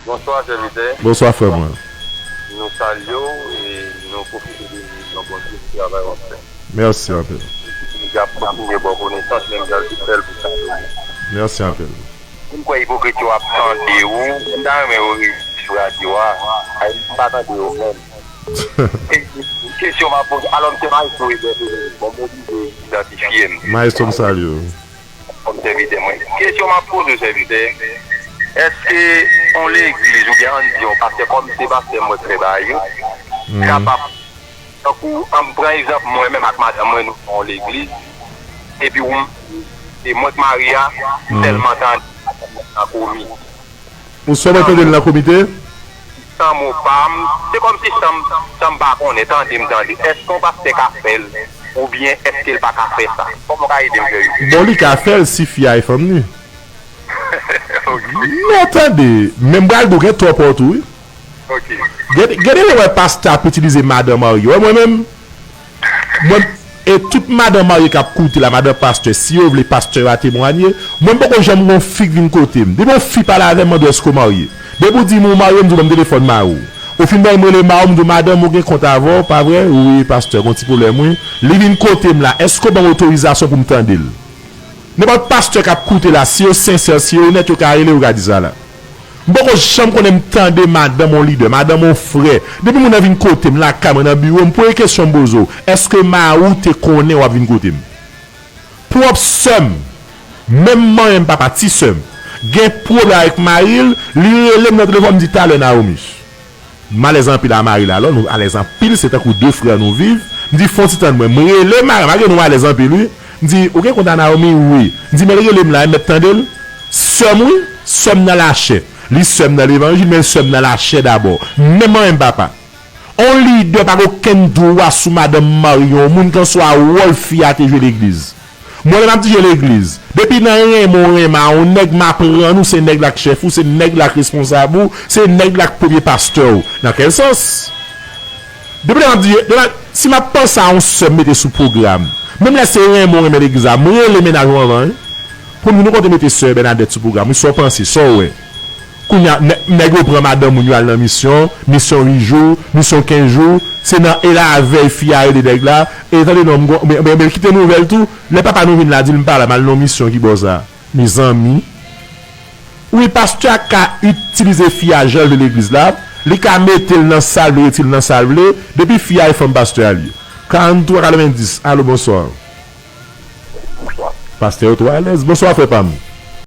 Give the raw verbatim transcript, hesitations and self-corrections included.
Bonswa, sèvitè. Bonswa, frè mwen. Nou salye w e nou pwofite de yon bon travay w ap fè. Mèsi anpil. Li ap kontinye ba w konesans, menm jan l te fè l pou sa. Mèsi anpil. M kwè ipokrit yo ap tande w. M ta renmen yo rete sou radyo a. Ay, m pa tande yo menm. Kesyon m ap poze, alò m se Maestro Eber Félix, bon, m oblije idantifye m. Maestro, m salye w. Kòm sèvitè mwen. Kesyon m ap poze w, sèvitè, èske yon legliz oubyen ann di yon pastè, kòm se pastè mwen k fè bagay yo, kapab, tankou, ann pran egzanp, mwen menm ak madanm mwen, nou nan yon legliz, epi ou, e mwen k marye a, m sèlman tande nan komi. Ou sèlman tande l nan komite? San mo pa m, se kòmsi san m, san m pa konnen, tande m tande. Èske yon pastè ka fè l? Oubyen èske l pa ka fè sa? Kòman w ka ede m fè yo? Bon, li ka fè l si fi a e fanm ni. Men tande, men m pral di w gen twò pòt tou, wi. Ok. Gade, gade lè w wè pastè ap itilize madan marye. Wè mwen menm, mwen, e tout madan marye k ap koute la, madan pastè, si yo vle pastè yo a temwanye, mwen m poko janm gon fi k vin kote m. Depi yon fi pale avè m, mande w èske w marye. Depi w di m ou marye, m di w ban m telefòn mari w. Ou fin bay m rele mari w, m di w madanm ou gen kont avè w, pa vre? Wi, pastè, gon ti pwoblèm wi. Li vin kote m la, èske w ban m otorizasyon pou m tande l? Nenpòt pastè k ap koute la, si yo sensè, si yo onèt, yo ka rele, yo ka di sa la. M poko janm konnen m tande madanm yon lidè, madanm yon frè. Depi moun nan vin kote m, lakay mwen, nan biwo m, premye kesyon m poze w, èske mari w te konnen w ap vin kote m? Pwòp sè m, menm manyen m papa, ti sè m, gen pwoblèm avèk mari l, li rele m nan telefòn, m di talè Naomi. M alèz anpil a mari l alò, nou alèz anpil, se tankou de frè nou viv. M di fè yon ti tann mwen, m rele mari, malgre nou alèz anpil wi. M di ou gen kont a Naomi? Wi. M di men l rele m la, m mèt tande l. Sè m wi, sè m nan lachè. Li sè m nan levanjil, men l sè m nan lachè dabò. Menm manyen m papa. On lidè pa gen okenn dwa sou madanm mari yon moun, kanswa wòl fi a te jwe legliz. Mwen lè m ap dirije legliz, depi nan renmen w renmen a yon nèg m aprann ou se nèg la k chèf ou, se nèg la k responsab ou, se nèg la k premye pastè w. Nan kèl sans? Depi lè m ap dirije, depi lè, si m ap panse a yon sè m mete sou pwogram, menm lè se renmen w renmen legliz la, m rele mennaj ou anvan wi. Pou m di nou kote mete sè Bènadèt sou pwogram wi, sa w panse, sa w wè? Kounye a, nè- nèg yo pran madanm moun yo al nan misyon, misyon uit jou, misyon kenz jou, se nan e lavèy fi a rele nèg la, e tande non, m gon- men men- men kite nouvèl tou, lè papa nou vin la di l m pa la, m al nan yon misyon ki bò sa. Mezanmi. Wi, pastè a ka itilize fi a jan l vle legliz la, li ka mete l nan sa l vle, retire l nan sa l vle, depi fi a e fanm pastè a l ye. Karanntwa katrevenndis, alo, bonswa. Pastè yo twò alèz. Bonswa, frè pa m.